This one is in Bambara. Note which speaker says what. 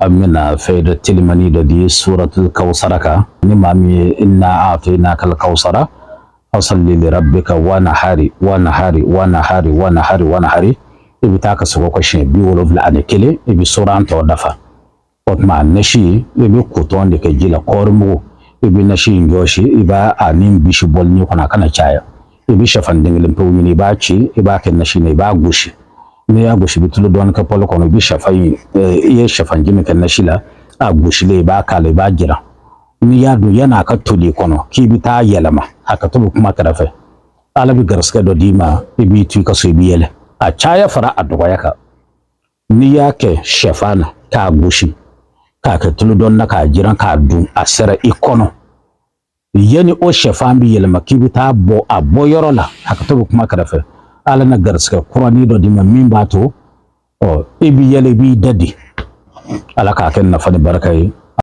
Speaker 1: An bɛna fɛn telimani dɔ di suratul kawsara kan. Ni maa min ye inna a'tainakal kawsara fasalli li rabbika wanhari wanhari wanhari wanhari wanhari, i bɛ taa ka segin o kɔ siɲɛ 71, i bɛ suran tɔ dafa. O tuma nasi, i bɛ kotɔn de kɛ ji la, kɔɔrimugu, i bɛ nasi in jɔsi, i b'a a ni bisi bɔlini kɔnɔ, a kana caya. I bɛ sɛfan den kelen pewu ɲini, i b'a ci, i b'a kɛ nasi na, i b'a gosi. N'i y'a gosi, i bɛ tulu dɔɔni kɛ pɔli kɔnɔ, i bɛ sɛfan in, i ye sɛfan ji min kɛ nasi la, a gosilen, i b'a k'a la, i b'a jiran. N'i y'a dun, yan'a ka toli i kɔnɔ k'i bɛ taa yɛlɛma, hakɛto bɛ kuma kɛrɛfɛ, Ala bɛ garisɛgɛ dɔ d'i ma, i b'i to i ka so, i bɛ yɛlɛ. A caya fara a dɔgɔya kan. N'i y'a kɛ sɛfan na k'a gosi k'a kɛ tulu dɔɔni na k'a jiran k'a dun, a sera i kɔnɔ, yanni o sɛfan bɛ yɛlɛma k'i bɛ taa bɔ a bɔ yɔrɔ la, hakɛto bɛ kuma kɛrɛfɛ, Ala na garisɛgɛ kuranin dɔ d'i ma min b'a to ɔ i bɛ yɛlɛ, i b'i da di. Ala k'a kɛ nafa ni barika ye.